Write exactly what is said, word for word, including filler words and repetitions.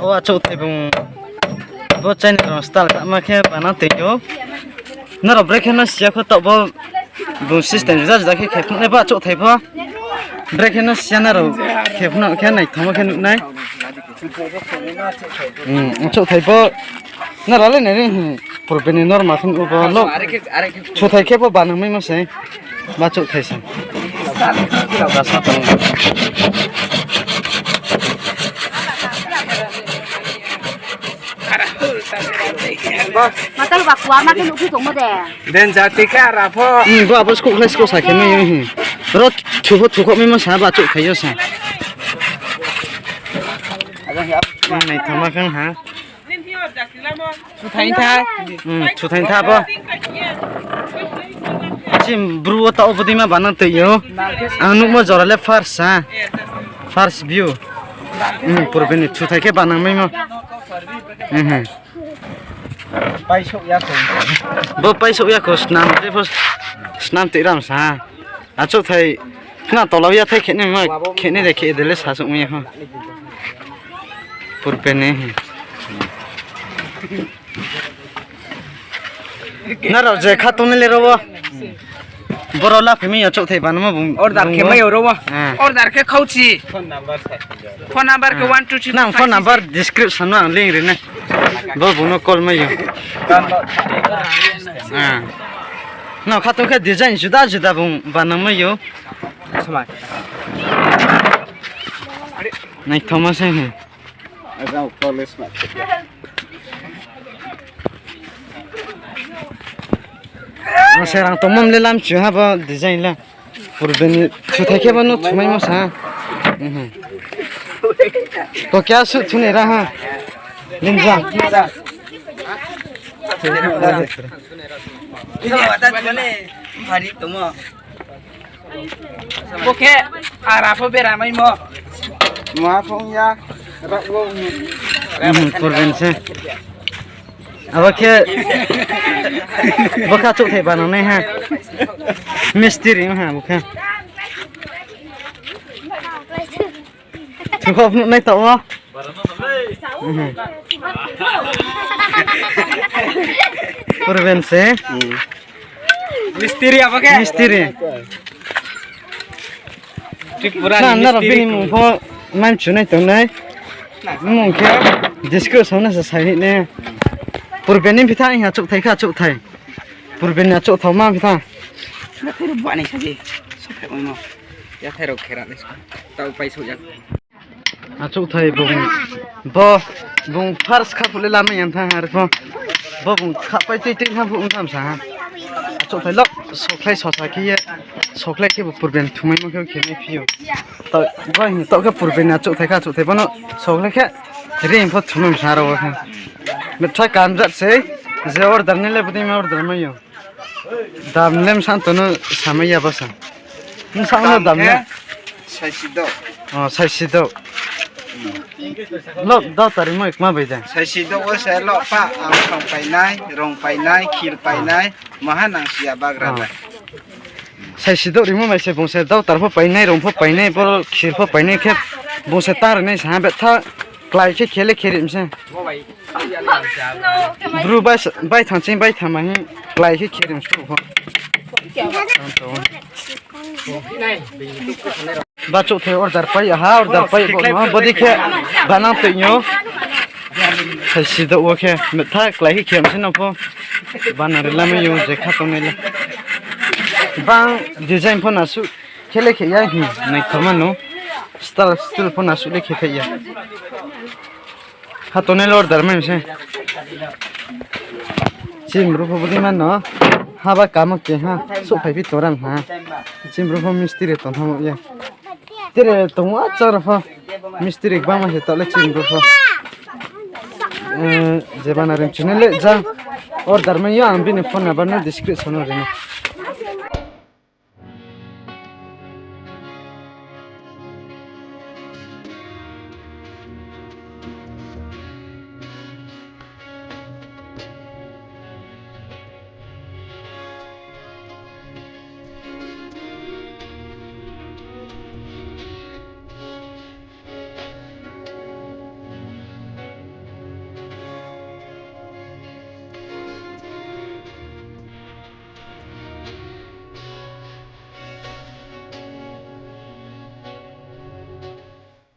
O achouhthai bung bo China rao style kama khe banang tong ou. Nrao brekhe no siya kho taoh bo bung system juda juda khe khe phnuh nai bo achouhthai pho. Brekhe no siya nrao khe phnuh khe naithoma khe nuh nai. Achouhthai bo nrao le nai ri hi purbe ni norma khe nuh bo lo. Chuthai khe pho banang maimo se. Ba achouhthai se. Matal ba kuama khe nuhphi tongmo de. Den jati khe ara pho. Bo abo skouh khlai skouh sa khe mai yo hi. Ro thu pho thukhouh maimo sa ba achouhthai yo sa. Naithoma khe ha. Chuthai tha bo. Chini Bru wo taoh wo bodeima banang tong ou. Ang nuhmo jora le first sa. First view. Purbe ni chuthai khe banang maimo. Bo paisouh ya kho snam tei pho snam tei ram sa. Achouhthai khna tola ya thai khe nai ma khe nai de khe de le sa souh mai ya kho. Purbe ni. Nrao je kha tongnai le ro wo. Boro la phai mai yo achouhthai banangmo bung. Order khe mai yo ro wo. Order khe khauchi. Phone number khe one two three. Nang phone number description no ang link ri nai. Bo bung no call mai yo. Nang kha tong khe design juda juda bung banang mai yo. Naithoma se hi. Ang se rang tongmo le lamchu ha bo design le. Purbe ni chuthai khe bo no thumaimo sa. Ko kya su thunai ra ha. Linja. Bo khe ara pho bera maimo. Ma phong ya. Purbe ni se. Abo khe bo khe achouhthai banang nai ha. Mistiri ha bo khe. Thukhouh phnuh nai taoh wo. Purbe ni se. Mistiri abo khe. Mistiri. Nrao bini mung pho mai mchu nai tong nai. Mung khe description no se sai ri nai. Purbe ni phi tha ha achouhthai kha achouhthai. Purbe ni achouhthai ma phi tha. Yathai rao khe ra nai. Achouhthai bung. Bo bung first kha phuh le lamai ya tha ha ri pho. Bo bung khapai tui tui tha phuh tham sa ha. Achouhthai lo sokhlai sosa khe ye. Sokhlai khe bo purbe ni thumaimo khe khe mai phi ou. Bo hing taoh khe purbe ni achouhthai kha achouhthai bo no sokhlai khe. Ring pho thumai sa ro wo khe. Betha kanjat sei. Je order nai le bodeima order mai ou. Dam le bsa tong no samai ya bsa. Bsa no dam le. Saisi douh. Lo dou tari mo kma bai de. Saisi douh wo se lo pa ang khong painai, rong painai, khil painai, maha nang si ya bagra le. Saisi douh rimo bai se bung se dou tar pho painai, rong pho painai, boro khil pho painai khe bung se ta ri nai sa ha betha klái khe khe le khe ri mi se. Bru bai thang ching bai thang ma hing klái khe khe ri mi se pho. Ba achouhthai order pai ha, order pai bo no, bodei khe banang tong ou. Saisi douh wo khe, betha klái khe khe mi se no pho. Banang ri lamai ou, je kha tongnai le. Bang design pho nasuh khe le khe ya hi, naithoma no. Style, style pho nasuh le khe phai ya. Ha tongnai le order mai mi se. Chini bru pho bodei ma no. Haba kamo keha souhphai phi tong ram ha. Chini bru pho mistiri tongthamo ye. Tere tong ou achar pho. Mistiri gbangma se taoh le chini bru pho. Je bana rim chini le jang order mai yo ang bini phone number no description wo ri nai.